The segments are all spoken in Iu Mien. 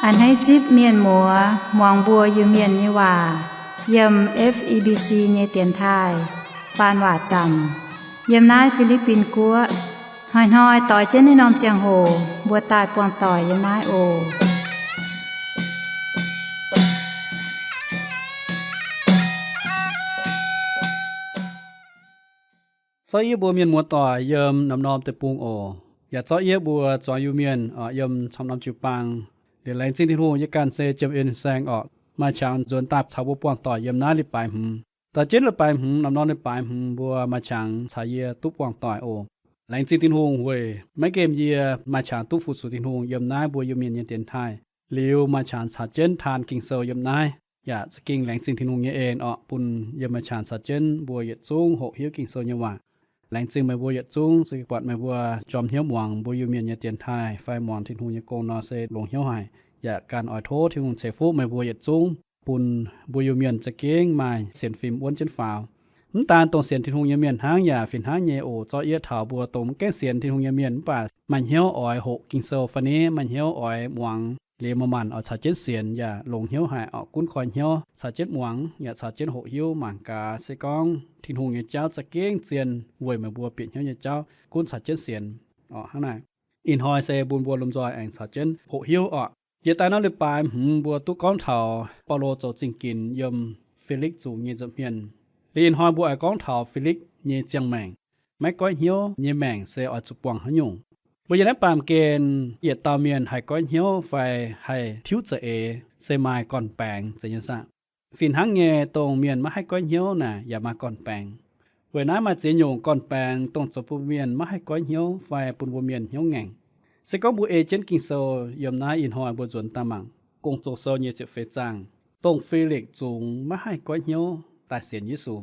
A'hneiv zipv mienh muoz muangx mbuo Iu-Mienh nyei waac yiem F E B C nyei dienx taaih faan waac zanc yiem naaiv Fi^li^bin Guoqv. Hnoi-hnoi doix jienv naaiv norm ziangh hoc mbuo daaih buangh doic yiem naaiv oc. Zorqv yie mbuo mienh muoz-doic yiem norm-norm deic-bung oc. Yaac zorqv yie mbuo zuangx Iu-Mienh yiem camv norm jiu-baang. Liuz laengz zingh Tin-Hungh yie ganh se Jiem En Saeng orqc, maaih qangx nzuonx daaih caux mbuo buangh doic yiem naaiv leiz-baaix hmz. Daaih jienv leiz-baaix hmz, norm-norm leiz-baaix hmz mbuo maaih qangx caux yie duqv buangh doic oc. Laengz zingh Tin-Hungh weic maiv nqemh yie maaih qangx duqv fu-sux Tin-Hungh yiem naaiv mbuo Iu-Mienh nyei dienx taaih. Liuz maaih qangx caux jienv taan Ging-Sou yiem naaiv, yaac za'gengh laengz zingh Tin-Hungh nyei en orqc bun yie maaih qangx caux jienv mbuo yietc zungv hoqc hiuv Ging-Sou nyei waac. Laengz zingh meih mbuo yietc zungv se buatc meih mbuo jorm hnyouv muangx mbuo Iu-Mienh nyei dienx taaih fai muangx Tin-Hungh nyei gong nor se longx hnyouv haic, yaac ganh oix tov Tin-Hungh ceix fuqv meih mbuo yietc zungv bun mbuo Iu-Mienh za'gengh maaih sienx fim wuonv jienv faaux. Mv daan dongh sienx Tin-Hungh nyei mienh hnangv, yaac fih hnangv nyei oc. Zorqv yie taux mbuo dongh mv gaengh sienx Tin-Hungh nyei mienh mv baac maaih hnyouv oix hoqc Ging-Sou fai ni, maaih hnyouv oix muangx liuz manc-manc oix caux jienv sienx yaac longx hnyouv haic orqc. Gunv koi hnyouv caux jienv muangx yaac caux jienv hoqc hiuv mangc gaax se gorngv Tin-Hungh nyei jauv za'gengh zien weic meih mbuo bieqc hnyouv nyei jauv, gunv caux jienv sienx orqc. Hnangv naaic, ih hnoi se bun mbuo lomh nzoih aengx caux jienv hoqc hiuv orqc. Jiex daaih naaiv leiz-baaix hmz mbuo duqv gorngv taux Baulo zoux zingh ginx yiem Felix zungx nyei nza'hmien. Liuz ih hnoi mbuo oix gorngv taux Felix nyei ziangh maengc. Maiv goiv hnyouv nyei maengc se oix zuqc buangh haaix nyungc? Mbuo yiem naaiv baamh gen yietc dauh mienh haih goiv hnyouv fai haih tiuv za'eix se maaih gorn-baengx zeiz nyei saah? Fih hnangv nyei, dongh mienh maiv haih goiv hnyouv naaic yaac maaih gorn-baengx. Weic naaiv maaih ziex nyungc gorn-baengx dongh zoux bun mienh maiv haih goiv hnyouv fai bun mbuo mienh hnyouv ngaengc. Se gorngv mbuo ei jienv Ging-Sou yiem naaiv ih hnoi mbuo nzuonx daaih mangc Gong-Zoh Sou nyei ziepc feix zaang, dongh Felix zungx maiv haih goiv hnyouv daaih sienx Yesu.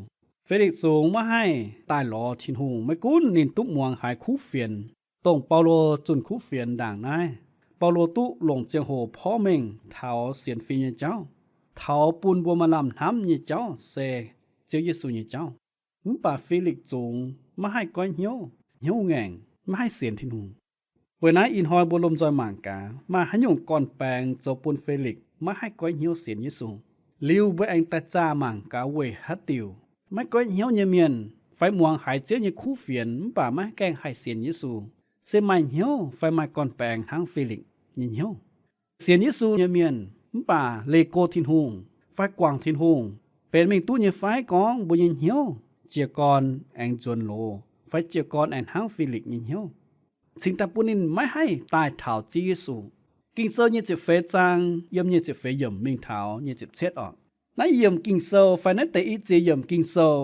Felix zungx maiv haih daaih lorz Tin-Hungh, maiv gunv ninh duqv muangx haiz kuv fienx, dongh Baulo zunh kuv fienx ndaangc naaiv, Baulo duqv longc ziangh hoc porv mengh taux sienx fim nyei jauv, taux bun mbuo maaih lamh hnamv nyei jauv se Ziouv Yesu nyei jauv. Mv baac Felix zungx maiv haih goiv hnyouv, hnyouv ngaengc, maiv haih sienx Tin-Hungh. Weic naaiv ih hnoi mbuo lomh nzoih mangc gaax maaih haaix nyungc gorn-baengx zoux bun Felix maiv haih goiv hnyouv sienx Yesu. Liuz mbuo aengx daaih zaah mangc gaax weic haaix diuc maiv goiv hnyouv nyei mienh fai muangx haiz Ziouv nyei kuv fienx mv baac maiv gaengh haih sienx Yesu, se maaih hnyouv fai maaih gorn-baengx hnangv Felix nyei hnyouv. Sienx Yesu nyei mienh mv baac leih go Tin-Hungh fai guangc Tin-Hungh, benx mingh duqv nyei fai? Gorngv mbuo nyei hnyouv jiez gorn aengx nzuonx loz fai jiez gorn aengx hnangv Felix nyei hnyouv, cingx daaih bun ninh maiv haih daaih taux Ziouv Yesu. Ging-Sou nyei ziepc feix zaang yiem nyic ziepc feix yiemc mingh taux nyic ziepc cietv orqc. Naaiv yiemc Ging-Sou fai naaiv deix i ziex yiemc Ging-Sou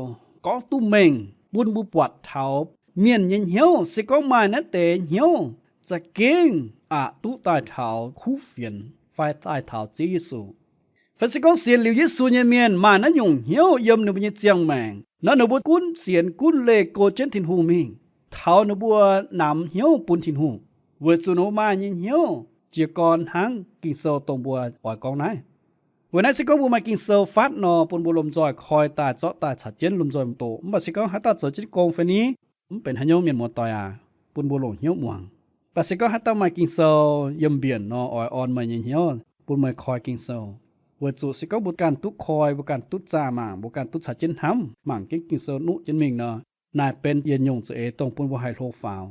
gorngv duqv mengh bun mbuo buatc taux mienh nyei hnyouv. Se gorngv maaih naaiv deix hnyouv, za'gengh aqc duqv daaih taux kuv fienx fai daaih taux Ziouv Yesu. Fai se gorngv sienx liuz Yesu nyei mienh maaih naaiv nyungc hnyouv yiem ninh mbuo nyei ziangh maengc nor, ninh mbuo gunv sienx gunv leih go jienv Tin-Hungh mingh, taux ninh mbuo namx hnyouv bun Tin-Hungh, weic zuqc ninh mbuo maaih nyei hnyouv jiez gorn hnangv Ging-Sou dongh mbuo oix gorngv naaiv. Weic naaiv se gorngv mbuo maaih Ging-Sou fatv nor, bun mbuo lomh nzoih koi daaih zorqv daaih caux jienv lomh nzoih doqc. Mv baac se gorngv haaix dauh zoux jienv gong fai ni, mv benx haaix nyungc, mienh muoz-doic aac, bun mbuo longc hnyouv muangx. Mv baac se gorngv haaix dauh maaih Ging-Sou yiem mbienc nor, oix orn meih nyei hnyouv bun meih koi Ging-Sou, weic zuqc se gorngv mbuo ganh duqv koi, mbuo ganh duqv zaah mangc, mbuo ganh duqv caux jienv hnamv mangc jienv Ging-Sou nuqv jienv mingh nor, naaic benx yietc nyungc za'eix dongh bun mbuo haih hlo faaux.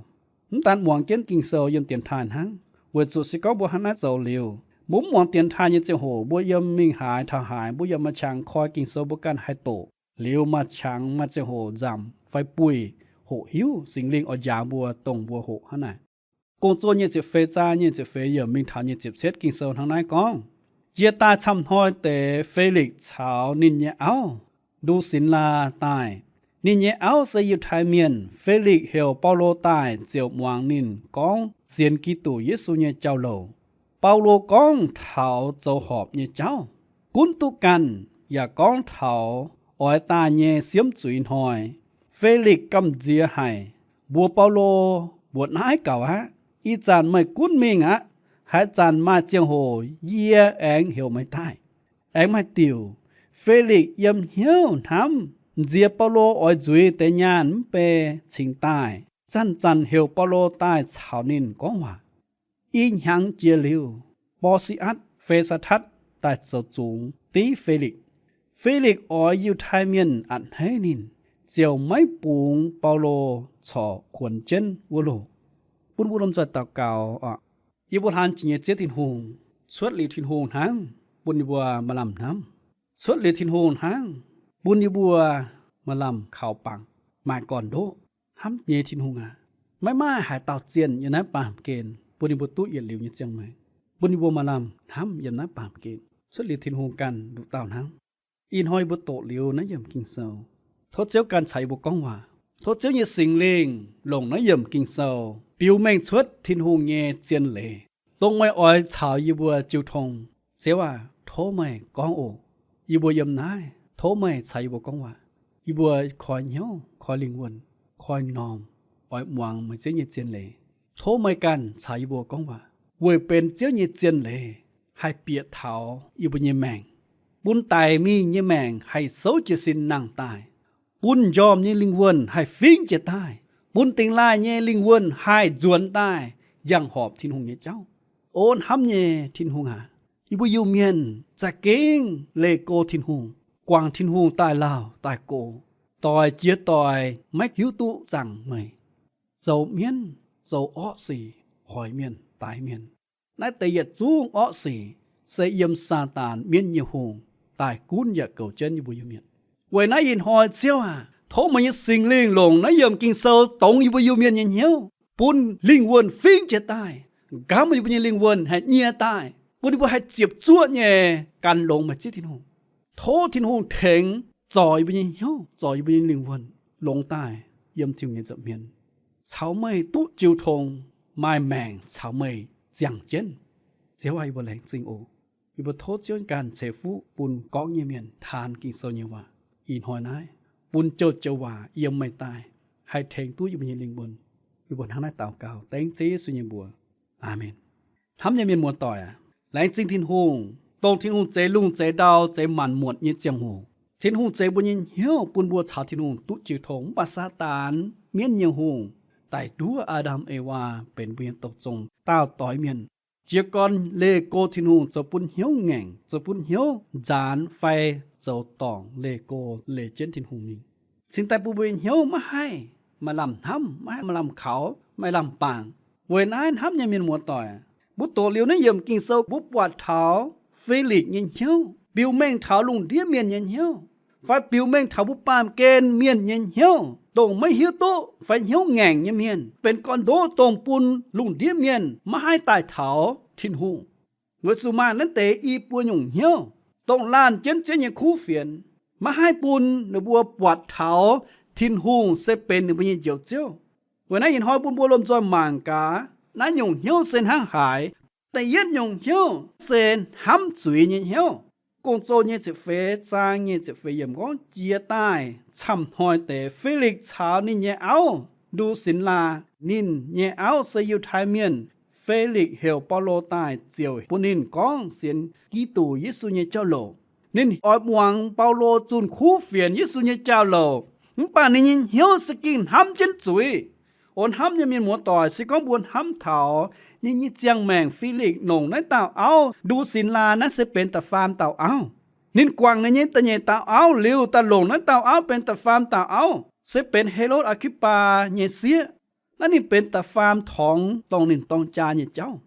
Mv daan muangx jienv Ging-Sou yiem dienx taaih hnangv, weic zuqc se gorngv mbuo hnangv naaiv zoux liuz, mbuo mv muangx dienx taaih nyei ziangh hoc, mbuo yiem mingh haaix taux haaix, mbuo yaac maaih qangx koi Ging-Sou, mbuo ganh haih doqc. Liuz maaih qangx maaih ziangh hoc nzamc fai buih, hoqc hiuv Singx Lingh oix njaaux mbuo dongh mbuo hoqc hnangv naaic. Gong-Zoh nyic ziepc feix zaang nyic ziepc feix yiemc mingh taux nyic ziepc cietv Ging-Sou hnangv naaiv gorngv, Jiex daaih camv hnoi deix Felix caux ninh nyei auv, Ndusinlaa, daaih. Ninh nyei auv se Yiutai Mienh. Felix heuc Baulo daaih ziouc muangx ninh gorngv sienx Giduc Yesu nyei jauv-louc. Baulo gorngv taux zoux horpc nyei jauv, gunv duqv ganh, yaac gorngv taux oix daaih nyei siemv zuiz hnoi. Felix gamh nziex haic, mbuox Baulo, Mbuoqc naaiv gaux aqv. Ih zanc meih gunv mingh aqv. Haaix zanc maaih ziangh hoc yie aengx heuc meih daaih. Aengx maaih diuc, Felix yiem hnyouv hnamv nziex Baulo oix nzuiz deix nyaanh mv bei cingx daaih, zanc-zanc heuc Baulo daaih caux ninh gorngv waac. I hnyangx jiex liuz, Bor^si^atc Fe^saa^tatv daaih zoux zungx div Fe^likv. Fe^likv oix Yiutai Mienh a'hneiv ninh, ziouc maiv bungx Baulo corc kuonx jienv wuov loh. Bun mbuo lomh nzoih daux gaux oc. Yie mbuo hlan jiex nyei Ziouv Tin-Hungh, cuotv liuz Tin-Hungh hnangv bun yie mbuo maaih lamh hnamv. Cuotv liuz Tin-Hungh hnangv bun yie mbuo maaih lamh kaux bangc, maaih gorn-ndoqv. Hnamv nyei Tin-Hungh aac, maiv maaih haaix dauh zienh yiem naaiv baamh gen bun yie mbuo duqv yietc liuz nyei ziangh maengc, bun yie mbuo maaih lamh hnamv yiem naaiv baamh gen. Cuotv liuz Tin-Hungh ganh nduqc dauh hnangv. Ih hnoi yie mbuo doqc liuz naaiv yiemc Ging-Sou, tov Ziouv ganh caux yie mbuo gorngv waac. Tov Ziouv nyei Singx Lingh longc naaiv yiemc Ging-Sou biux mengh cuotv Tin-Hungh nyei zien leiz, dongh meih oix caux yie mbuo jiu tong. Ziouv aac, tov meih gorngv oc. Yie mbuo yiem naaiv, tov meih caux yie mbuo gorngv waac. Yie mbuo koi hnyouv, koi lingh wuonh, koi m'normh oix muangx meih Ziouv nyei zien leiz. Tov meih ganh caux yie mbuo gorngv waac, weic benx Ziouv nyei zien leiz haih bieqc taux yie mbuo nyei maengc, bun daic mingh nyei maengc haih souv jiez sin nangh daaih, bun m'njormh nyei lingh wuonh haih fingx jiez daaih, bun dingx laaih nyei lingh wuonh haih nzuonx daaih, yangh horpc Tin-Hungh nyei jauv. O hnamv nyei Tin-Hungh aac, yie mbuo Iu-Mienh za'gengh leih go Tin-Hungh, guangc Tin-Hungh daaih lauh daaih gox, doic jiex doic maiv hiuv duqv zaangc meih, zoux mienv, zoux orqv sic, hoic mienh, daix mienh. Naaiv deix yietc zungv orqv sic se yiem Saadaan mienv nyei hungh daaih gunv yaac goux jienv yie mbuo Iu-Mienh. Weic naaiv ih hnoi Ziouv aac, tov meih nyei Singx Lingh longc naaiv yiemc Ging-Sou dongz yie mbuo Iu-Mienh nyei hnyouv, bun lingh wuonh fingx jiez daaih, nqamv yie mbuo nyei lingh wuonh haih nyie daaih, bun yie mbuo haih ziepc zuoqv nyei gan longx meih Ziouv Tin-Hungh. Tov Tin-Hungh tengx zorc yie mbuo nyei hnyouv, zorc yie mbuo nyei lingh wuonh longx daaih yiem Tin-Hungh nyei nza'hmien, caux meih duqv jiu tong, maaih maengc caux meih ziangh jienv. Ziouv aac, yie mbuo laengz zingh oc. Yie mbuo tov Ziouv ganh ceix fuqv bun gorngv nyei mienh taan Ging-Sou nyei waac ih hnoi naaiv, bun joux-joux waac yiem meih daaih haih tengx duqv yie mbuo nyei lingh wuonh. Yie mbuo hnangv naaiv daux gaux dengv Ziouv Yesu nyei mbuox. Aamen. Hnamv nyei mienh muoz-doic aac, laengz zingh Tin-Hungh, dongh Tin-Hungh zeix lungh zeix ndau, zeix maanc muotc nyei ziangh hoc, Tin-Hungh zeix mbuo nyei hnyouv bun mbuo caux Tin-Hungh duqv jiu tong. Mv baac Saadaan, mienv nyei hungh, daic nduov Aa^ndam Ewaa benx mbuo nyei douz zong daauh doix mienh. Jiez gorn leih go Tin-Hungh zoux bun hnyouv ngaengc, zoux bun hnyouv nzaanx fai zoux dorngc leih go, leih jienv Tin-Hungh mingh. Cingx daaih bun mbuo nyei hnyouv maiv haih maaih lamh hnamv, maiv haih maaih lamh kaux, maaih lamh bangc. Weic naaiv hnamv nyei mienh muoz-doic, mbuo doqc liuz naaiv yiemc Ging-Sou, mbuo buatc taux Felix nyei hnyouv biux mengh taux lungh ndiev mienh nyei hnyouv, fai biux mengh taux mbuo baamh gen mienh nyei hnyouv, dongh maiv hiuv duqv fai hnyouv ngaengc nyei mienh, benx gorn-ndoqv dongh bun lungh ndiev mienh maiv haih daaih taux Tin-Hungh. Weic zuqc maaih naaiv deix i buo nyungc hnyouv, dongh laanh jienv Ziouv nyei kuv fienx, maiv haih bun ninh mbuo buatc taux Tin-Hungh se benx ninh mbuo nyei Njoux Ziouv. Weic naaiv ih hnoi bun mbuo lomh nzoih mangc gaax, naaiv nyungc hnyouv se hnangv haaix. Da'yietv nyungc hnyouv se hnamv zuiz nyei hnyouv. Gong-Zoh nyei ziepc feix zaang nyei ziepc feix yiemc gorngv, Jiex daaih camv-hnoi deix, Felix caux ninh nyei auv, Ndu^sin^laa, ninh nyei auv se Yiutai Mienh. Felix heuc Baulo daaih ziouc bun ninh gorngv sienx Giduc Yesu nyei jauv-louc. Ninh oix muangx Baulo zunh kuv fienx Yesu nyei jauv-louc, mv baac ninh nyei hnyouv se ging hnamv jienv zuiz. O hnamv nyei mienh muoz-doic, se gorngv mbuo hnamv taux ninh nyei ziangh maengc Felix longc naaiv dauh auv Ndu^sin^laa, naaiv se benx da'faam dauh auv. Ninh guangc ninh nyei da'nyeic dauh auv liuz, daaih longc naaiv dauh auv benx da'faam dauh auv, se benx Helotv Aa^ki^baa nyei sieqv. Naaiv ninh benx da'faam torngx dongh ninh dorng jaa nyei jauv.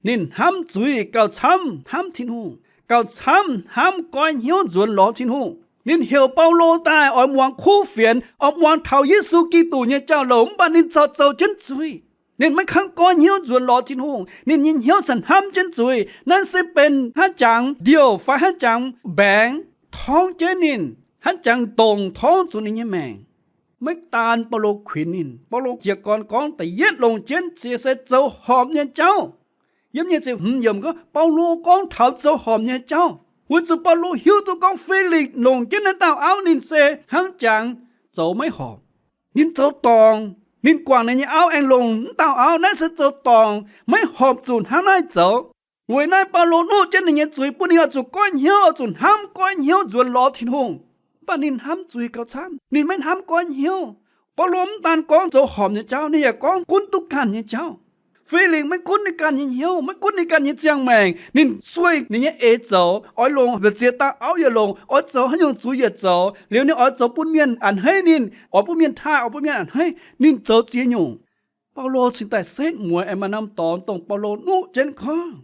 Ninh hnamv zuiz gauh camv hnamv Tin-Hungh, gauh camv hnamv goiv hnyouv nzuonx lorz Tin-Hungh. Ninh heuc Baulo daaih oix muangx kuv fienx, oix muangx taux Yesu Giduc nyei jauv-louc, mv baac ninh corc zoux jienv zuiz. Ninh maiv kangv goiv hnyouv nzuonx lorz Tin-Hungh. Ninh nyei hnyouv corc hnamv jienv zuiz. Naaiv se benx hnangv jangx ndiouh fai hnangv jangx mbaengx torngv jienv ninh, hnangv jangx ndongc torngv zuqc ninh nyei maengc. Maiv daan Baulo kuinx ninh, Baulo jiez gorn gorngv da'yietv longc jienv ziec se zoux horpc nyei jauv. Yiem nyic ziepc hmz yiemc gorngv, Baulo gorngv taux zoux horpc nyei jauv, weic zuqc Baulo hiuv duqv gorngv Felix longc jienv naaiv dauh auv ninh se hnangv jangx zoux maiv horpc. Ninh zoux dorngc, ninh guangc ninh nyei auv aengx longc m'dauh auv, naaiv se zoux dorngc, maiv horpc zuqc hnangv naaiv zoux. Weic naaiv Baulo nuqv jienv ninh nyei zuiz, bun ninh oix zuqc goiv hnyouv, oix zuqc hnamv goiv hnyouv nzuonx lorz Tin-Hungh. Mv baac ninh hnamv zuiz gauh camv, ninh maiv hnamv goiv hnyouv. Baulo mv daan gorngv zoux horpc nyei jauv, ninh yaac gorngv gunv duqv ganh nyei jauv. Filix maiv gunv ninh ganh nyei hnyouv, maiv gunv ninh ganh nyei ziangh maengc, ninh sueih ninh nyei eix zoux, oix longc mbu'ziex dauh auv yietc longc, oix zoux haaix nyungc zuiz yietc zoux, liuz ninh oix zoux bun mienh a'hneiv ninh, oix bun mienh taaih, oix bun mienh a'hneiv ninh zoux ziex nyungc. Baulo cingx daaih setv mueiz aengx maaih norm dorngx dongh Baulo nuqv jienv gorngv,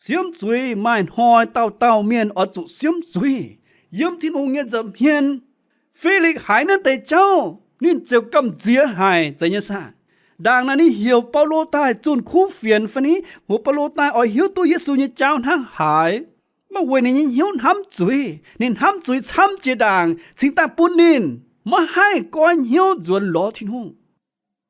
siemv zuiz maaih hnoi dauh dauh mienh oix zuqc siemv zuiz. Yiem Tin-Hungh nyei nza'hmien, Filix haiz naaiv deix jauv ninh ziouc gamh nziex haic, zeiz nyei saah? Ndaangc naaic ninh heuc Baulo daaih zunh kuv fienx fai ni, heuc Baulo daaih oix hiuv duqv Yesu nyei jauv hnangv haaix, mv baac weic ninh nyei hnyouv hnamv zuiz, ninh hnamv zuiz camv jiex ndaangc cingx daaih bun ninh maiv haih goiv hnyouv nzuonx lorz Tin-Hungh.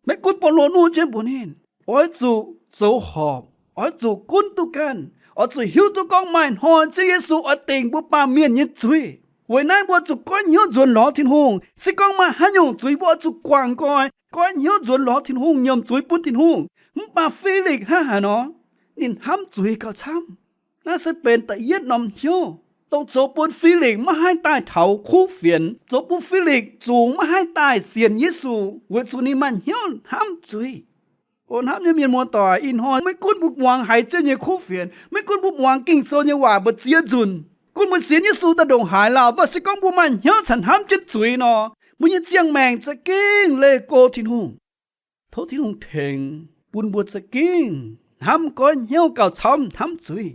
Maiv gunv Baulo nuqv jienv mbuox ninh, oix zuqc zoux horpc, oix zuqc gunv duqv ganh, oix zuqc hiuv duqv gorngv maaih hnoi Ziouv Yesu oix dingc mbuo baamh mienh nyei zuiz. Weic naaiv mbuo zuqc goiv hnyouv nzuonx lorz Tin-Hungh. Se gorngv maaih haaix nyungc zuiz mbuo oix zuqc guangc nqoi, goiv hnyouv nzuonx lorz Tin-Hungh, nyiemc zuiz bun Tin-Hungh. Mv baac Filix hnangv haaix nor? Ninh hnamv zuiz gauh camv. Naaiv se benx da'yietv norm hnyouv, dongh zoux bun Filix maiv haih daaih taux kuv fienx, zoux bun Filix zungx maiv haih daaih sienx Yesu, weic zuqc ninh maaih hnyouv hnamv zuiz. O hnamv nyei mienh muoz-doic, ih hnoi maiv gunv mbuo muangx haiz Ziouv nyei kuv fienx, maiv gunv mbuo muangx Ging-Sou nyei waac mbu'ziex nzunc, gunv mbuo sienx Yesu daaih ndongc haaix lauh, mv baac se gorngv mbuo maaih hnyouv caux hnamv jienv zuiz nor, mbuo nyei ziangh maengc za'gengh leih go Tin-Hungh. Tov Tin-Hungh tengx bun mbuo za'gengh hnamv goiv hnyouv gauh camv hnamv zuiz.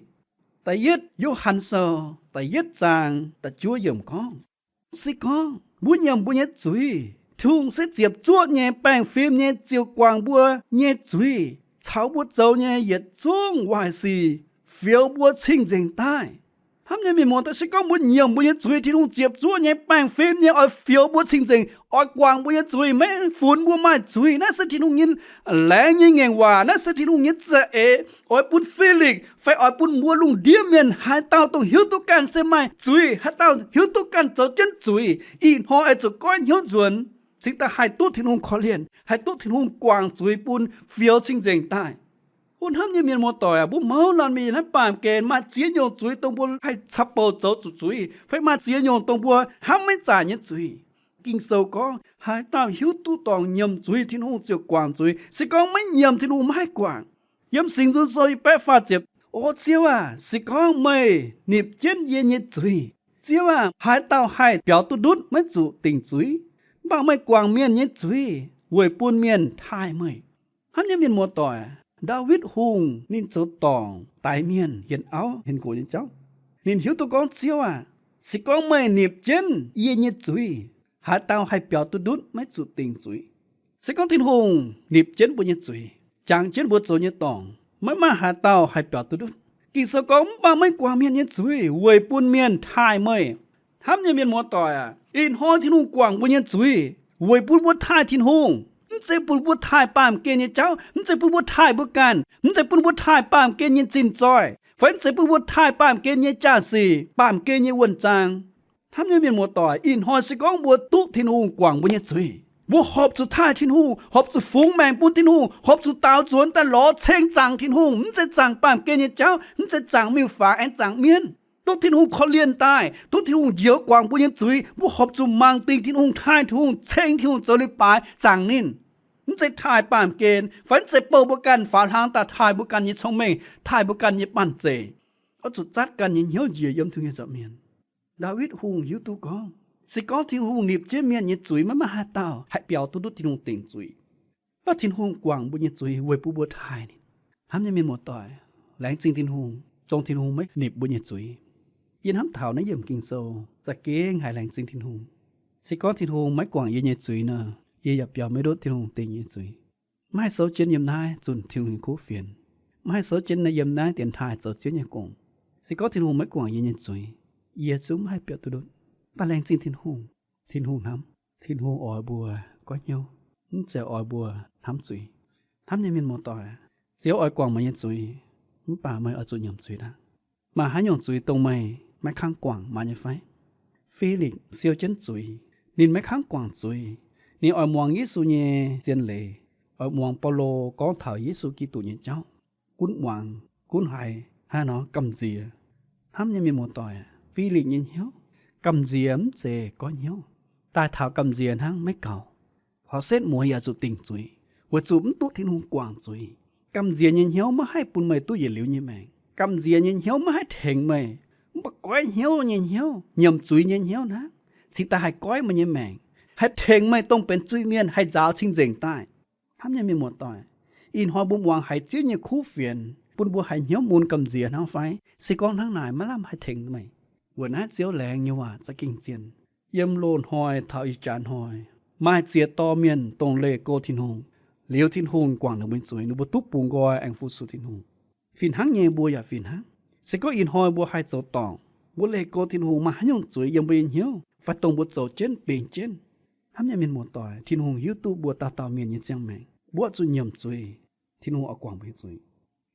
Da'yietv Yo^han Sou da'yietv zaang da'juov yiemc gorngv, se gorngv mbuo nyiemc mbuo nyei zuiz, Tin-Hungh se ziepc zuoqv nyei baengh fim nyei ziouc guangc mbuo nyei zuiz caux mbuo zoux nyei yietc zungv waaic sic, fioux mbuo cing-nzengc daaih. Hnamv nyei mienh muoz-doic, se gorngv mbuo nyiemc mbuo nyei zuiz, Tin-Hungh ziepc zuoqv nyei baengh fim nyei oix fioux mbuo cing-nzengc, oix guangc mbuo nyei zuiz, maiv funx mbuo maaih zuiz. Naaiv se Tin-Hungh nyei laengz nyei ngaengc waac. Naaiv se Tin-Hungh nyei za'eix oix bun Filix fai oix bun mbuo lungh ndiev mienh, haaix dauh dongh hiuv duqv ganh se maaih zuiz, haaix dauh hiuv duqv ganh zoux jienv zuiz, ih hnoi oix zuqc goiv hnyouv nzuonx, cingx daaih haih duqv Tin-Hungh korv-lienh, haih duqv Tin-Hungh guangc zuiz bun, fioux cing-nzengc daaih. O hnamv nyei mienh muoz-doic aac, mbuo mouz laanh mingh naaiv baamh gen maaih ziex nyungc zuiz dongh mbuo haih caux bouc zoux zuqc zuiz, fai maaih ziex nyungc dongh mbuo hnamv maiv zaaic nyei zuiz. Ging-Sou gorngv, haaix dauh hiuv duqv dorngc nyiemc zuiz, Tin-Hungh ziouc guangc zuiz. Se gorngv maiv nyiemc, Tin-Hungh maiv haih guangc. Yiem Singx Nzung Sou yietc baeqv faah ziepc, O Ziouv aac, se gorngv meih nipc jienv yie nyei zuiz, Ziouv aac, haaix dauh haih biaux duqv ndutv maiv zuqc dingc zuiz? Mv baac meih guangc mienh nyei zuiz weic bun mienh taaih meih. Hnamv nyei mienh muoz-doic, Ndaawitv Hungh ninh zoux dorngc daix mienh, hienx auv hienx nqox nyei jauv. Ninh hiuv duqv gorngv, Ziouv aac, se gorngv meih nipc jienv yie nyei zuiz, haaix dauh haih biaux duqv ndutv maiv zuqc dingc zuiz? Se gorngv Tin-Hungh nipc jienv mbuo nyei zuiz, jangx jienv mbuo zoux nyei dorngc, maiv maaih haaix dauh haih biaux duqv ndutv. Ging-Sou gorngv, mv baac meih guangc mienh nyei zuiz weic bun mienh taaih meih. Hnamv nyei mienh muoz-doic aac, ih hnoi Tin-Hungh guangc mbuo nyei zuiz weic bun mbuo taaih Tin-Hungh. Mv zeiz bun mbuo taaih baamh gen nyei jauv, mv zeiz bun mbuo taaih mbuo ganh, mv zeiz bun mbuo taaih baamh gen nyei zinh zoih, fai mv zeiz bun mbuo taaih baamh gen nyei jaa-sic, baamh gen nyei wuonh zaang. Hnamv nyei mienh muoz-doic, ih hnoi se gorngv mbuo duqv Tin-Hungh guangc mbuo nyei zuiz, mbuo horpc zuqc taaih Tin-Hungh, horpc zuqc fungx maengc bun Tin-Hungh, horpc zuqc daaux nzuonx daaih lorz ceng zaangc Tin-Hungh. Mv zeiz zaangc baamh gen nyei jauv, mv zeiz zaangc miuc-fangx aengx zaangc mienv. Duqv Tin-Hungh korv-lienh daaih, duqv Tin-Hungh njoux guangc mbuo nyei zuiz, mbuo horpc zuqc mangc dingc Tin-Hungh, taaih Tin-Hungh, ceng Tin-Hungh, zoux leiz-baaix zaangc ninh. Mv zeiz taaih baamh gen, fai mv zeiz bouh mbuo ganh faaux hlang daaih taaih mbuo ganh nyei cong-mengh, taaih mbuo ganh nyei banh zeic. Oix zuqc zatv ganh nyei hnyouv njiec yiem Tin-Hungh nyei nza'hmien. Ndaawitv Hungh hiuv duqv gorngv, se gorngv Tin-Hungh nipc jienv mienh nyei zuiz, maiv maaih haaix dauh haih biaux duqv ndutv Tin-Hungh dingc zuiz. Mv baac Tin-Hungh guangc mbuo nyei zuiz weic bun mbuo taaih ninh. Hnamv nyei mienh muoz-doic, laengz zingh Tin-Hungh, dongh Tin-Hungh maiv nipc mbuo nyei zuiz. Yie hnamv taux naaiv yiemc Ging-Sou za'gengh haiz laengz zingh Tin-Hungh. Se gorngv Tin-Hungh maiv guangc yie nyei zuiz nor, yie yaac biaux maiv ndutv Tin-Hungh dingc nyei zuiz. Maiv haih souv jienv yiem naaiv zunh Tin-Hungh nyei kuv fienx. Maiv haih souv jienv yiem naaiv dienx taaih zoux Ziouv nyei gong. Se gorngv Tin-Hungh maiv guangc yie nyei zuiz, yie zungv maiv haih biaux duqv ndutv. Mv baac laengz zingh Tin-Hungh, Tin-Hungh hnamv, Tin-Hungh oix mbuo goiv hnyouv, mv zeiz oix mbuo hnamv zuiz. Hnamv nyei mienh muoz-doic, Ziouv oix guangc meih nyei zuiz, mv baac meih oix zuqc nyiemc zuiz aqv. Maaih haaix nyungc zuiz dongh meih maiv kangv guangc maaih nyei fai? Filix siou jienv zuiz, ninh maiv kangv guangc zuiz. Ninh oix muangx Yesu nyei zien leiz, oix muangx Baulo gorngv taux Yesu Giduc nyei jauv, gunv muangx, gunv haiz, hnangv nor gamh nziex. Hnamv nyei mienh muoz-doic, Filix nyei hnyouv gamh nziex mv zeiz goiv hnyouv. Daaih taux gamh nziex hnangv maiv gaux. Horpc setv mueiz yaac zuqc dingc zuiz, weic zuqc mv duqv Tin-Hungh guangc zuiz. Gamh nziex nyei hnyouv maiv haih bun meih duqv yietc liuz nyei maengc. Gamh nziex nyei hnyouv maiv haih tengx meih. Mv baac goiv hnyouv nyei hnyouv, nyiemc zuiz nyei hnyouv hnangv cingx daaih haih goiv meih nyei maengc, haih tengx meih dongh benx zuiz-mienh haih nzaaux cing-nzengc daaih. Hnamv nyei mienh muoz-doic, ih hnoi mbuo muangx haiz Ziouv nyei kuv fienx bun mbuo haiz hnyouv mun gamh nziex hnangv fai? Se gorngv hnangv naaic, maiv lamh haih tengx meih. Weic naaiv Ziouv laengz nyei waac za'gengh zien. Yiem loz-hnoi taux ih jaax hnoi, maaih ziex dorh mienh dongh leih go Tin-Hungh, liuz Tin-Hungh guangc ninh mbuo nyei zuiz, ninh mbuo duqv bungx nqoi aengx fu-sux Tin-Hungh. Fih hnangv nyei, mbuo yaac fih hnangv. Se gorngv ih hnoi mbuo haih zoux dorngc, mbuo leih go Tin-Hungh maaih haaix nyungc zuiz yiem mbuo nyei hnyouv fai dongh mbuo zoux jienv, benx jienv, hnamv nyei mienh muoz-doic, Tin-Hungh hiuv duqv mbuo dauh dauh mienh nyei ziangh maengc, mbuo zuqc nyiemc zuiz, Tin-Hungh oix guangc mbuo nyei zuiz.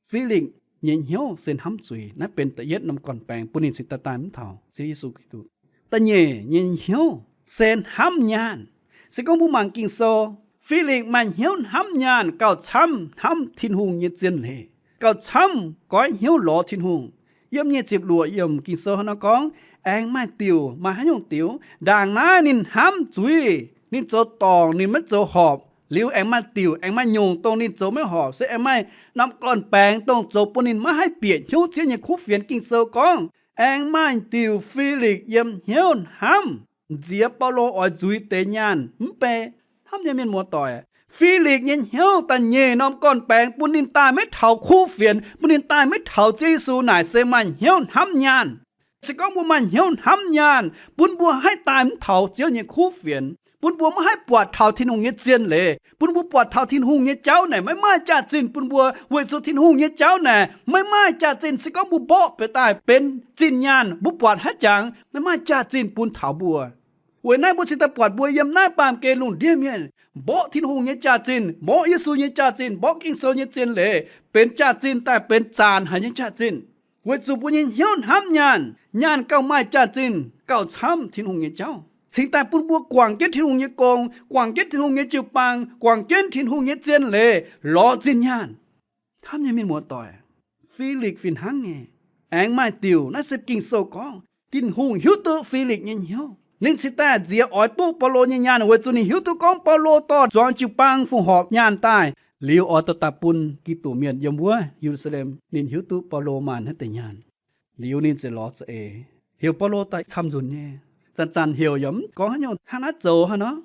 Filix nyei hnyouv se hnamv zuiz. Naaiv benx da'yietv norm gorn-baengx bun ninh cingx daaih mv taux Ziouv Yesu Giduc. Da'nyeic nyei hnyouv se hnamv nyaanh. Se gorngv mbuo mangc Ging-Sou, Filix maaih hnyouv hnamv nyaanh gauh camv hnamv Tin-Hungh nyei zien leiz, gauh camv goiv hnyouv lorz Tin-Hungh. Yiem nyic ziepc luoqc yiemc Ging-Sou hnangv naaiv gorngv, aengx maaih diuc, maaih haaix nyungc diuc, ndaangc naaiv ninh hnamv zuiz, ninh zoux dorngc, ninh maiv zoux horpc. Liuz aengx maaih diuc, aengx maaih nyungc dongh ninh zoux maiv horpc, se aengx maaih norm gorn-baengx dongh zoux bun ninh maiv haih bieqc hnyouv Ziouv nyei kuv fienx. Ging-Sou gorngv, aengx maaih diuc Filix yiem hnyouv hnamv nziex Baulo oix nzuiz deix nyaanh mv bei. Hnamv nyei mienh muoz-doic, Filix nyei hnyouv da'nyeic norm gorn-baengx bun ninh daaih maiv taux kuv fienx, bun ninh daaih maiv taux Ziouv Yesu naaic se maaih hnyouv hnamv nyaanh. Se gorngv mbuo maaih hnyouv hnamv nyaanh, bun mbuo haih daaih mv taux Ziouv nyei kuv fienx, bun mbuo maiv haih buatc taux Tin-Hungh nyei zien leiz, bun mbuo buatc taux Tin-Hungh nyei jauv naaic maiv maaih jaax-zinh bun mbuo, weic zuqc Tin-Hungh nyei jauv naaic maiv maaih jaax-zinh. Se gorngv mbuo mborqv beic daaih benx zinh nyaanh, mbuo buatc haaix jangx maiv maaih jaax-zinh bun taux mbuo. Weic naaiv mbuo cingx daaih buatc mbuo yiem naaiv baamh gen lungh ndiev mienh mborqv Tin-Hungh nyei jaax-zinh, mborqv Yesu nyei jaax-zinh, mborqv Ging-Sou nyei zien leiz benx jaax-zinh daaih benx zaanc haic nyei jaax-zinh. Weic zuqc mbuo nyei hnyouv hnamv nyaanh, nyaanh gauh maaih jaax-zinh, gauh camv Tin-Hungh nyei jauv, cingx daaih bun mbuo guangc jienv Tin-Hungh nyei gong, guangc jienv Tin-Hungh nyei jiu-baang, guangc jienv Tin-Hungh nyei zien leiz lorz zinh nyaanh. Hnamv nyei mienh muoz-doic, Filix fih hnangv nyei. Aengx maaih diuc, naaiv se Ging-Sou gorngv, Tin-Hungh hiuv duqv Filix nyei hnyouv. Ninh cingx daaih nziex oix duqv Baulo nyei nyaanh weic zuqc ninh hiuv duqv gorngv Baulo dorh zuangx jiu-baang fongc horc nyaanh daaih, liuz oix dorh daaih bun Giduc mienh yiem wuov Ye^lu^saa^lem. Ninh hiuv duqv Baulo maaih naaiv deix nyaanh. Liuz ninh ziouc lorz za'eix, heuc Baulo daaih camv-nzunc nyei. Zanc-zanc heuc yaac mv gorngv haaix nyungc, hnangv naaiv zoux hnangv nor.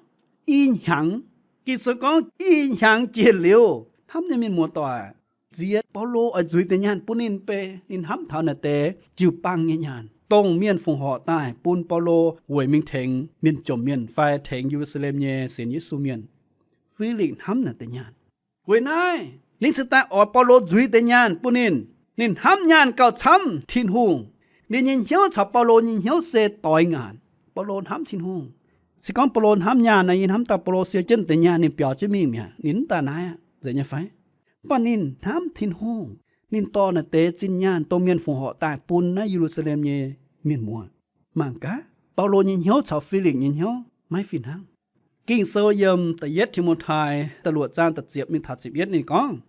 I hnyangx, Ging-Sou gorngv i hnyangx jiex liuz, hnamv nyei mienh muoz-doic, nziex Baulo oix nzuiz deix nyaanh bun ninh bei, ninh hnamv taux naaiv deix jiu-baang nyei nyaanh, dongh mienh fongc horc daaih bun Baulo weic mingh tengx mienh jomc mienh fai tengx Ye^lu^saa^lem nyei sienx Yesu mienh. Filix hnamv naaiv deix nyaanh. Weic naaiv ninh cingx daaih oix Baulo nzuiz deix nyaanh bun ninh. Ninh hnamv nyaanh gauh camv Tin-Hungh. Ninh nyei hnyouv caux Baulo nyei hnyouv se doix ngaanc. Baulo hnamv Tin-Hungh. Se gorngv Baulo hnamv nyaanh nor, yie hnamv daaih Baulo siou jienv deix nyaanh ninh biaux jienv mingh mi'aqv, ninh mv daaih naaiv aqv, zeiz nyei fai? Mv baac ninh hnamv Tin-Hungh. Ninh dorh naaiv deix zinh nyaanh dongh mienh fongc horc daaih bun naaiv Ye^lu^saa^lem nyei mienh muoz. Mangc gaax, Baulo nyei hnyouv caux Filix nyei hnyouv maiv fih hnangv. Ging-Sou yiem da'yietv Ti^mo^tai da'luoqc zaang da'ziepc mingh taux ziepc yietv ninh gorngv,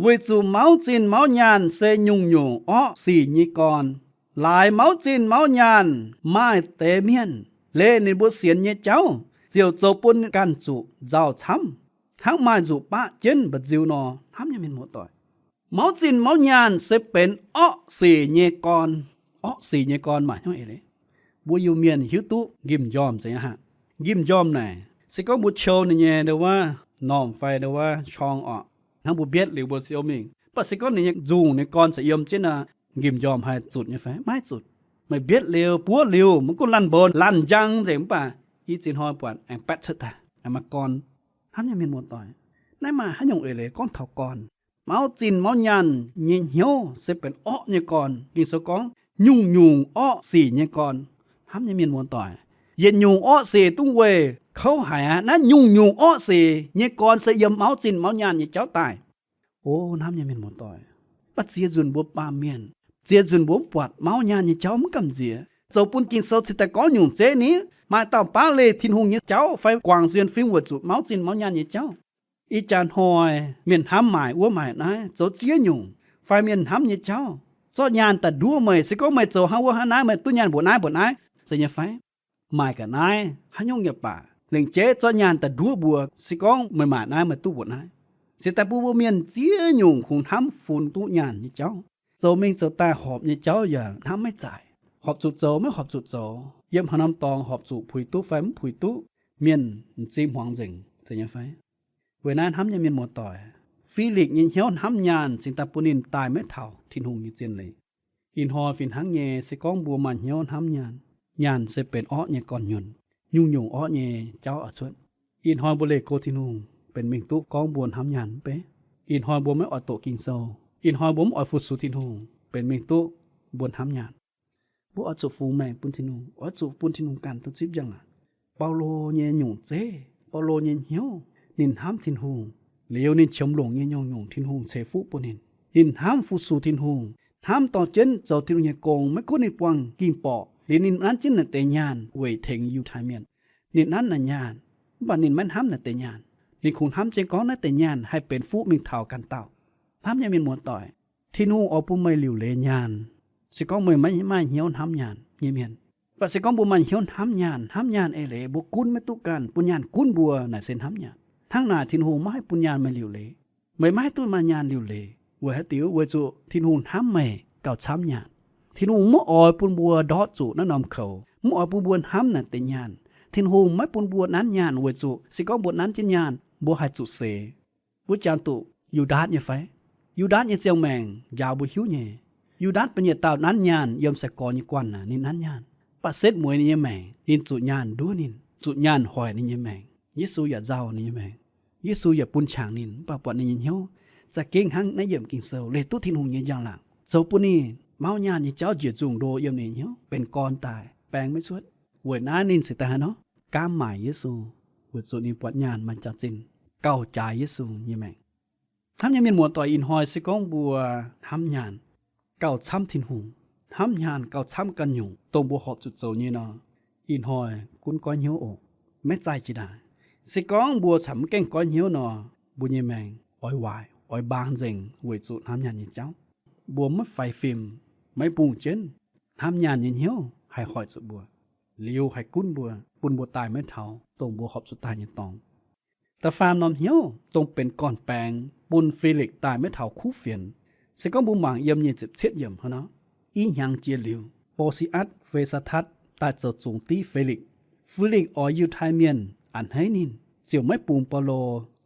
weic zuqc mauv zinh mauv nyaanh se nyungc-nyungc orqv sic nyei gorn. Laaix mauv zinh mauv nyaanh maaih deix mienh leih ninh mbuo sienx nyei jauv, ziouc zoux bun ganh zuqc nzauh camv, hnangv maaih nzuqc baqv jienv mba'nziu nor. Hnamv nyei mienh muoz-doic, mauv zinh mauv nyaanh se benx orqv sic nyei gorn. Orqv sic nyei gorn maaih hnyouv eix leiz. Mbuo Iu-Mienh hiuv duqv njimv-njormh zeiz nyei aqv. Njimv-njormh naaic, se gorngv mbuo qiou ninh nyei ndo wuov normh fai ndo wuov qorng orqc, hnangv mbuo mbietv liuz mbuo ziouc mingh. Mv baac se gorngv ninh nyei nzungh nyei gorn caux yiem jienv nor, njimv-njormh haih zutc nyei fai? Maiv zutc. Meih mbietv liuz, buov liuz, maiv gunv laanh mbox, laanh njang nzengc mv baac, i ziex hnoi buatc aengx baetv cuotv daaih, aengx maaih gorn. Hnamv nyei mienh muoz-doic, naaiv maaih haaix nyungc eix leiz gorngv taux gorn? Mauv zinh mauv nyaanh nyei hnyouv se benx orqv nyei gorn. Ging-Sou gorngv, nyungc-nyungc orqv sic nyei gorn. Hnamv nyei mienh muoz-doic, yietc nyungc orqv sic dungv weic kouv haic aqv. Naaiv nyungc-nyungc orqv sic nyei gorn se yiem mauv zinh mauv nyaanh nyei jauv daaih. O hnamv nyei mienh muoz-doic, mv baac ziex nzunc mbuo baamh mienh, ziex nzunc mbuo mv buatc mauv nyaanh nyei jauv mv gamh nziex, zoux bun Ging-Sou cingx daaih gorngv nyungc zeiv ni. Maaih dauh baav leih Tin-Hungh nyei jauv fai guangc sienx fim weic zuqc mauv zinh mauv nyaanh nyei jauv. Ih jaax hnoi mienh hnamv maaic wuov maaic naaiv zoux ziex nyungc, fai mienh hnamv nyei jauv, zorqv nyaanh daaih nduov meih. Se gorngv meih zoux hnangv wuov hnangv naaiv, meih duqv nyaanh mbuoqc naaiv mbuoqc naaiv, zeiz nyei fai? Maaic ga'naaiv haaix nyungc nyei baac lengc jeiv zorqv nyaanh daaih nduov mbuo. Se gorngv meih maaic naaiv, meih duqv mbuoqc naaiv. Cingx daaih bun mbuo mienh ziex nyungc kungx hnamv funx duqv nyaanh nyei jauv. Zoux mingh zoux daaih horpc nyei jauv yaac hnamv maiv zaaic. Horpc zuqc zoux maiv horpc zuqc zoux. Yiem haaix norm dorngx horpc zuqc puix duqv fai mv puix duqv, mienh m'zing hmuangx nzengc, zeiz nyei fai? Weic naaiv hnamv nyei mienh muoz-doic, Filix nyei hnyouv hnamv nyaanh cingx daaih bun ninh daaih maiv taux Tin-Hungh nyei zien leiz. Ih hnoi fih hnangv nyei, se gorngv mbuo maaih hnyouv hnamv nyaanh, nyaanh se benx orqv nyei gorn-nyuonh, nyungc-nyungc orqv nyei jauv oix cuotv. Ih hnoi mbuo leih go Tin-Hungh benx mingh duqv gorngv mbuo hnamv nyaanh mv bei. Ih hnoi mbuo maiv oix doqc Ging-Sou, ih hnoi mbuo mv oix fu-sux Tin-Hungh, benx mingh duqv mbuo hnamv nyaanh. Mbuo oix zuqc fungx maengc bun Tin-Hungh, oix zuqc bun Tin-Hungh ganh duqv zipv njang-laangc. Baulo nyei nyungc zeiv, Baulo nyei hnyouv, ninh hnamv Tin-Hungh, liuz ninh qiemx longc nyei nyungc-nyungc Tin-Hungh ceix fuqv bun ninh. Ninh hnamv fu-sux Tin-Hungh, hnamv dorh jienv zoux Tin-Hungh nyei gong, maiv gunv ninh buangh ging-borqc, liuz ninh nanv jienv naaiv deix nyaanh weic tengx Yiutai Mienh. Ninh nanv naaiv nyaanh, mv baac ninh maiv hnamv naaiv deix nyaanh. Ninh kungx hnamv jienv gorngv naaiv deix nyaanh haih benx fuqv mingh taux ganh dauh. Hnamv nyei mienh muoz-doic, Tin-Hungh oix bun meih liuc leiz nyaanh, se gorngv meih maiv maaih hnyouv hnamv nyaanh nyei mienh. Mv baac se gorngv mbuo maaih hnyouv hnamv nyaanh, hnamv nyaanh eix leiz mbuo gunv maiv duqv ganh, bun nyaanh gunv mbuo naaic se hnamv nyaanh. Hnangv naaic Tin-Hungh maiv haih bun nyaanh meih liuc leiz. Meih maiv haih duqv maaih nyaanh liuc leiz weic haaix diuc? Weic zuqc Tin-Hungh hnamv meih gauh camv nyaanh. Tin-Hungh maiv oix bun mbuo ndortv zuqc naaiv norm koux, maiv oix bun mbuo hnamv naaic deix nyaanh. Tin-Hungh maiv bun mbuo nanv nyaanh weic zuqc se gorngv mbuo nanv jienv nyaanh mbuo haih zuqc seix. Mbuo jangx duqv Yu^ndaatc nyei fai? Yu^ndaatc nyei ziangh maengc njaaux mbuo hiuv nyei. Yu^ndaatc benx yietc dauh nanv nyaanh yiem sai-gorx nyei guanh aah, ninh nanv nyaanh. Mv baac setv mueiz ninh nyei maengc, ninh zuqc nyaanh nduov ninh, zuqc nyaanh hoic ninh nyei maengc. Yesu yaac nzauh ninh nyei maengc. Yesu yaac bun qangx ninh, mv baac buatc ninh nyei hnyouv za'gengh hnangv naaiv yiemc Ging-Sou leih duqv Tin-Hungh nyei njang-laangc, zoux bun ninh mauv nyaanh nyei jauv njiec nzungh ndo yiem ninh nyei hnyouv, benx gorn daaih baeng maiv cuotv. Weic naaiv ninh cingx daaih haaix nor? Gaamv maaic Yesu, weic zuqc ninh buatc nyaanh maaih jaax-zinh gauh jaaix Yesu nyei maengc. Hnamv nyei mienh muoz-doic, ih hnoi se gorngv mbuo hnamv nyaanh gauh camv Tin-Hungh, hnamv nyaanh gauh camv ganh nyungc dongh mbuo horpc zuqc zoux nyei nor, ih hnoi gunv goiv hnyouv oc. Maiv zaih jiex daaih. Se gorngv mbuo camv maiv gaengh goiv hnyouv nor, mbuo nyei maengc oix waaic, oix mbaang nzengc weic zuqc hnamv nyaanh nyei jauv. Mbuo maiv faix fim, maiv mbungh jienv hnamv nyaanh nyei hnyouv haih hoic zuqc mbuo, liuz haih gunv mbuo, bun mbuo daaih maiv taux dongh mbuo horpc zuqc daaih nyei dorngx. Da'faam norm hnyouv dongh benx gorn-baengx bun Felix daaih maiv taux kuv fienx. Se gorngv mbuo mangc yiem nyic ziepc cietv yiemc hnangv nor, i hnyangx jiex liuz, Bo^si^atc, Fe^saa^tatv daaih zoux zungx div Felix. Felix oix Yiutai Mienh a'hneiv ninh, ziouc maiv bungx Baulo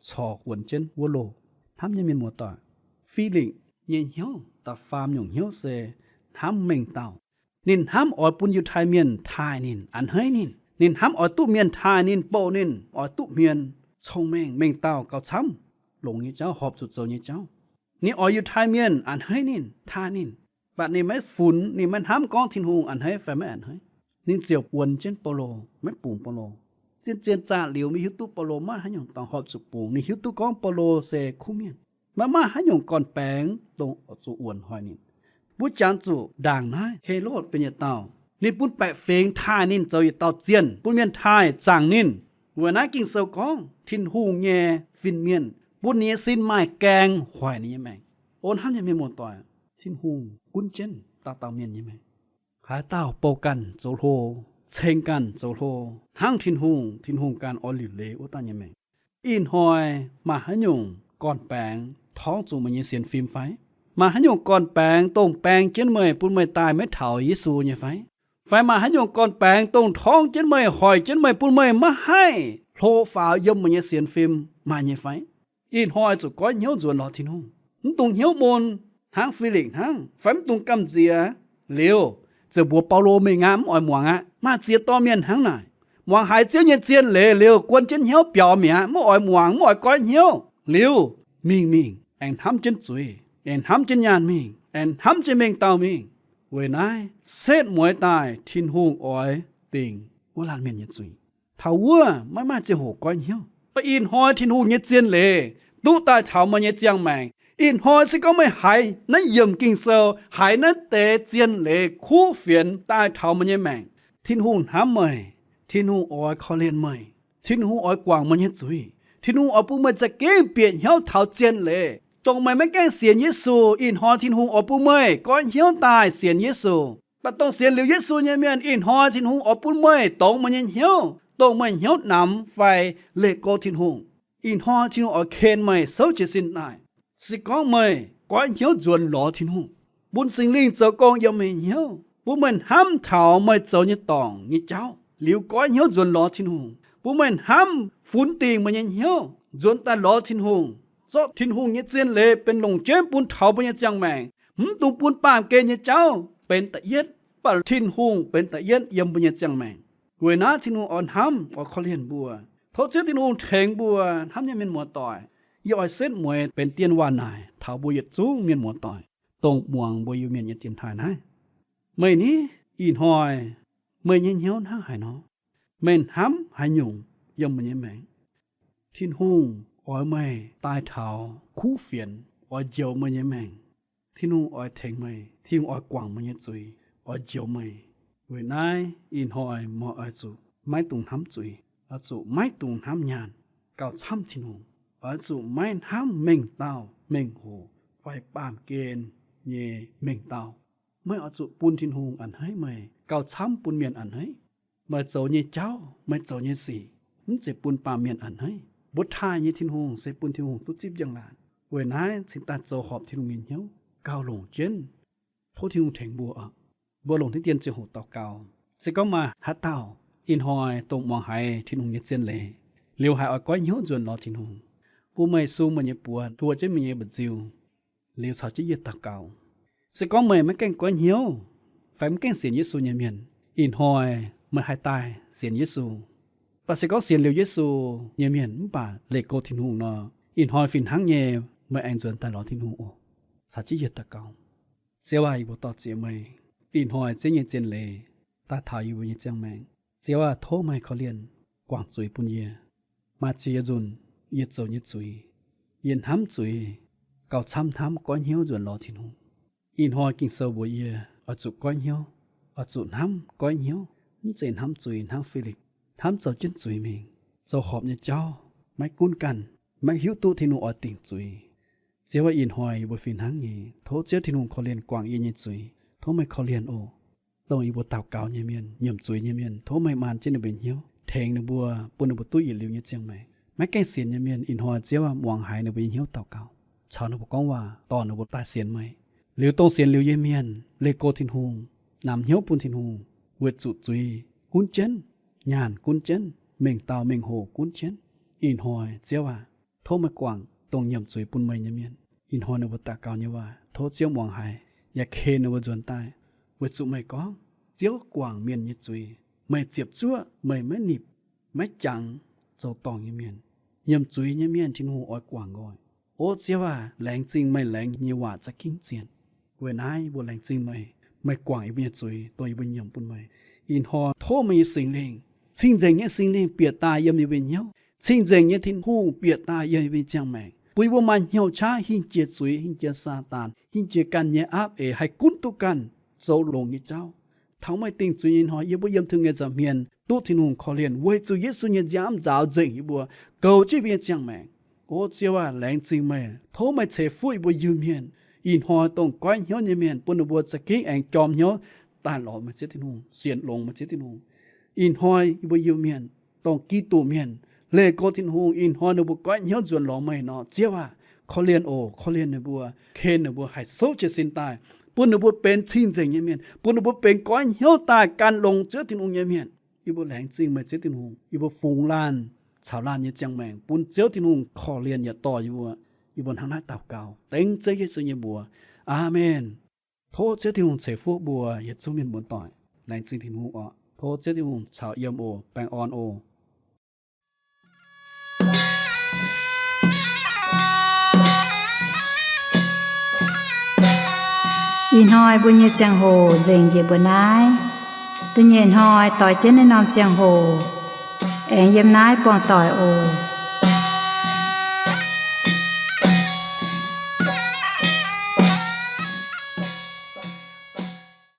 corc wuonx jienv wuov loh. Hnamv nyei mienh muoz-doic, Felix nyei hnyouv da'faam nyungc hnyouv se hnamv mengh dauh. Ninh hnamv oix bun Yiutai Mienh taaih ninh, a'hneiv ninh. Ninh hnamv oix duqv mienh taaih ninh, bouh ninh, oix duqv hmien, cong-mengh, mengh dauh gauh camv, longc nyei jauv, horpc zuqc zoux nyei jauv. Ninh oix Yiutai Mienh a'hneiv ninh, taaih ninh. Mv baac ninh maiv funx, ninh maiv hnamv gorngv Tin-Hungh a'hneiv fai maiv a'hneiv. Ninh ziouc wuonx jienv Baulo, maiv bungx Baulo. Zien-zien zaah liuz, maiv hiuv duqv Baulo maaih haaix nyungc dorngx horpc zuqc bungx. Ninh hiuv duqv gorngv Baulo se kuv mienh, maiv maaih haaix nyungc gorn-baengx dongh zuqc wuonx hoic ninh. Mbuo jangx zuqc ndaangc naaiv Helotv benx yietc dauh, ninh bun baeqc fingx taaih ninh zoux yietc dauh zienh, bun mienh taaih zaangc ninh. Weic naaiv Ging-Sou gorngv Tin-Hungh nyei fin-mienh bun ninh nyei sin maaih gaeng hoic ninh nyei maengc. O hnamv nyei mienh muoz-doic, Tin-Hungh gunv jienv dauh dauh mienh nyei maengc. Haaix dauh bouh ganh zoux hlo, ceng ganh zoux hlo, hnangv Tin-Hungh, Tin-Hungh ganh oix liuc leiz wuov dauh nyei maengc. Ih hnoi maaih haaix nyungc gorn-baengx torngv zuqc meih nyei sienx fim fai? Maaih haaix nyungc gorn-baengx dongh baeng jienv meih bun meih daaih maiv taux Yesu nyei fai? Fai maaih haaix nyungc gorn-baengx dongh torngv jienv meih, hoic jienv meih, bun meih maiv haih hlo faaux yiem meih nyei sienx fim maaih nyei fai? Ih hnoi zuqc goiv hnyouv nzuonx lorz Tin-Hungh. Mv dungx hnyouv mun hnangv Felix hnangv, fai mv dungx gamh nziex. Liuz, ziouc mbuox Baulo mingh aqv, mv oix muangx aqv. Maaih ziex dauh mienh hnangv naaic. Muangx haiz Ziouv nyei zien leiz liuz, guon jienv hnyouv biaux mi'aqv, mv oix muangx, mv oix goiv hnyouv. Liuz, mingh mingh, aengx hnamv jienv zuiz, aengx hnamv jienv nyaanh mingh, aengx hnamv jienv mengh dauh mingh. Weic naaiv setv mueiz daaih Tin-Hungh oix dingc wuov laanh mienh nyei zuiz. Taux wuov maiv maaih ziangh hoc goiv hnyouv. Mv baac ih hnoi Tin-Hungh nyei zien leiz duqv daaih taux meih nyei ziangh maengc. Ih hnoi se gorngv meih haiz naaiv yiemc Ging-Sou, haiz naaiv deix zien leiz kuv fienx daaih taux meih nyei maengc, Tin-Hungh hnamv meih. Tin-Hungh oix korv-lienh meih. Tin-Hungh oix guangc meih nyei zuiz. Tin-Hungh oix bun meih za'gengh bieqc hnyouv taux zien leiz. Dongh meih maiv gaengh sienx Yesu, ih hnoi Tin-Hungh oix bun meih goiv hnyouv daaih sienx Yesu. Mv baac dongh sienx liuz Yesu nyei mienh, ih hnoi Tin-Hungh oix bun meih dongz meih nyei hnyouv, dongh meih hnyouv namx fai leih go Tin-Hungh. Ih hnoi Tin-Hungh oix ken meih souv jiez sin daaih. Se gorngv meih goiv hnyouv nzuonx lorz Tin-Hungh, bun Singx Lingh zoux gong yiem meih nyei hnyouv, bun meih hnamv taux meih zoux nyei dorngc nyei jauv liuz goiv hnyouv nzuonx lorz Tin-Hungh, bun meih hnamv funx dingc meih nyei hnyouv nzuonx daaih lorz Tin-Hungh, zorqv Tin-Hungh nyei zien leiz benx longc jienv bun taux mbuo nyei ziangh maengc, mv dungx bun baamh gen nyei jauv benx da'yietv, mv baac Tin-Hungh benx da'yietv yiem mbuo nyei ziangh maengc. Weic naaiv Tin-Hungh oix hnamv, oix korv-lienh mbuo. Tov Ziouv Tin-Hungh tengx mbuo hnamv nyei mienh muoz-doic. Yie oix setv mueiz benx dien waac naaic taux mbuo yietc zungv mienh muoz-doic, dongh muangx mbuo Iu-Mienh nyei dienx taaih naaiv. Meih ni, ih hnoi meih nyei hnyouv hnangv haaix nor? Meih hnamv haaix nyungc yiem meih nyei maengc? Tin-Hungh oix meih daaih taux kuv fienx, oix njoux meih nyei maengc. Tin-Hungh oix tengx meih, Tin-Hungh oix guangc meih nyei zuiz, oix njoux meih. Weic naaiv ih hnoi meih oix zuqc maiv dungx hnamv zuiz, oix zuqc maiv dungx hnamv nyaanh, gauh camv Tin-Hungh. Oix zuqc maiv hnamv mengh dauh mengh hoc fai baamh gen nyei mengh dauh. Meih oix zuqc bun Tin-Hungh a'hneiv meih gauh camv bun mienh a'hneiv. Meih zoux nyei jauv, meih zoux nyei sic, mv zeiz bun baamh mienh a'hneiv. Mbuo taaih nyei Tin-Hungh se bun Tin-Hungh duqv zipv njang-laangc. Weic naaiv cingx daaih zoux horpc Tin-Hungh nyei hnyouv gauh longc jienv. Tov Tin-Hungh tengx mbuo oc. Mbuo longc diqv dien ziangh hoc daux gaux. Se gorngv maaih haaix dauh ih hnoi dongh muangx haiz Tin-Hungh nyei zien leiz, liuz haiz oix goiv hnyouv nzuonx lorz Tin-Hungh, bun meih sung meih nyei buoz, hluo jienv meih nyei mba'nziu, liuz caux jienv yie daux gaux. Se gorngv meih maiv gaengh goiv hnyouv fai maiv gaengh sienx Yesu nyei mienh, ih hnoi meih haih daaih sienx Yesu. Mv baac se gorngv sienx liuz Yesu nyei mienh mv baac leih go Tin-Hungh nor, ih hnoi fih hnangv nyei meih aengx nzuonx daaih lorz Tin-Hungh oc. Caux jienv yie daux gaux. Ziouv aah, yie mbuo dor-ziec meih. Ih hnoi Ziouv nyei zien leiz daaih taux yie mbuo nyei ziangh maengc. Ziouv aah, tov meih korv-lienh guangc zuiz bun yie. Maaih ziex nzunc yie zoux nyei zuiz, yie hnamv zuiz gauh camv hnamv goiv hnyouv nzuonx lorz Tin-Hungh. Ih hnoi Ging-Sou mbuox yie oix zuqc goiv hnyouv, oix zuqc hnamv goiv hnyouv, mv zeiz hnamv zuiz, hnamv fih lingc, hnamv zoux jienv zuiz mingh, zoux horpc nyei jauv, maiv gunv ganh, maiv hiuv duqv Tin-Hungh oix dingc zuiz. Ziouv aah, ih hnoi yie mbuo fih hnangv nyei, tov Ziouv Tin-Hungh korv-lienh guangc yie nyei zuiz. Tov meih korv-lienh oc. Dongh yie mbuo daux gaux nyei mienh, nyiemc zuiz nyei mienh, tov meih maan jienv ninh mbuo nyei hnyouv, tengx ninh mbuo, bun ninh mbuo duqv yietc liuz nyei ziangh maengc. Maiv gaengh sienx nyei mienh ih hnoi Ziouv aah, muangx haiz ninh mbuo nyei hnyouv daux gaux, caux ninh mbuo gorngv waac, dorh ninh mbuo daaih sienx meih. Liuz dongh sienx liuz nyei mienh leih go Tin-Hungh, namx hnyouv bun Tin-Hungh, weic zuqc zuiz gunv jienv, nyaanh gunv jienv, mengh dauh mengh hoc gunv jienv. Ih hnoi Ziouv aah, tov meih guangc dongh nyiemc zuiz bun meih nyei mienh. Ih hnoi ninh mbuo daux gaux nyei waac tov Ziouv muangx haiz, yaac ken ninh mbuo nzuonx daaih, weic zuqc meih gorngv Ziouv guangc mienh nyei zuiz. Meih ziepc zuoqv meih maiv nipc, maiv jangx zoux dorngc nyei mienh. Nyiemc zuiz nyei mienh Tin-Hungh oix guangc nqoi. O Ziouv aah, laengz zingh meih laengz nyei waac za'gengh zien. Weic naaiv yie mbuo laengz zingh meih, meih guangc yie mbuo nyei zuiz dongh yie mbuo nyiemc bun meih. Ih hnoi tov meih nyei Singx Lingh, cing-nzengc nyei Singx Lingh bieqc daaih yiem yie mbuo nyei hnyouv. Cing-nzengc nyei Tin-Hungh bieqc daaih yiem yie mbuo nyei ziangh maengc, bun yie mbuo maaih hnyouv qaqv hingh jiex zuiz, hingh jiex Saadaan, hingh jiex ganh nyei aapv eix, haih gunv duqv ganh zoux longx nyei jauv. Taux meih dingc zuiz nyei hnoi, yie mbuo yiem Tin-Hungh nyei nza'hmien duqv Tin-Hungh korv-lienh weic zuqc Yesu nyei nziaamv nzaaux nzengc yie mbuo, goux jienv yie mbuo nyei ziangh maengc. O Ziouv aah, laengz zingh meih, tov meih ceix fuqv yie mbuo Iu-Mienh. Ih hnoi dongh goiv hnyouv nyei mienh bun ninh mbuo za'gengh aengx jorm hnyouv daaih lorz meih Ziouv Tin-Hungh, sienx longx meih Ziouv Tin-Hungh. Ih hnoi yie mbuo Iu-Mienh dongh Giduc mienh, leih go Tin-Hungh, ih hnoi ninh mbuo goiv hnyouv nzuonx lorz meih nor, Ziouv aah, korv-lienh oc, korv-lienh ninh mbuo, ken ninh mbuo haih souv jiez sin daaih, bun ninh mbuo benx cing-nzengc nyei mienh, bun ninh mbuo benx goiv hnyouv daaih gan longx Ziouv Tin-Hungh nyei mienh. Yie mbuo laengz zingh meih Ziouv Tin-Hungh, yie mbuo fungx laanh caux laanh nyei ziangh maengc bun Ziouv Tin-Hungh korv-lienh yaac dorh yie mbuo. Yie mbuo hnangv naaiv daux gaux dengv Ziouv Yesu nyei mbuox. Aamen. Tov Ziouv Tin-Hungh ceix fuqv mbuo yietc zungv mienh muoz-doic. Laengz zingh Tin-Hungh oc. Tov Ziouv Tin-Hungh caux yiem oc. Baengh orn oc. Ih hnoi mbuo nyei ziangh hoc nzengc njiec mbuo naaiv. Da'nyeic hnoi doix jienv naaiv norm ziangh hoc aengx yiem naaiv buangh doic oc.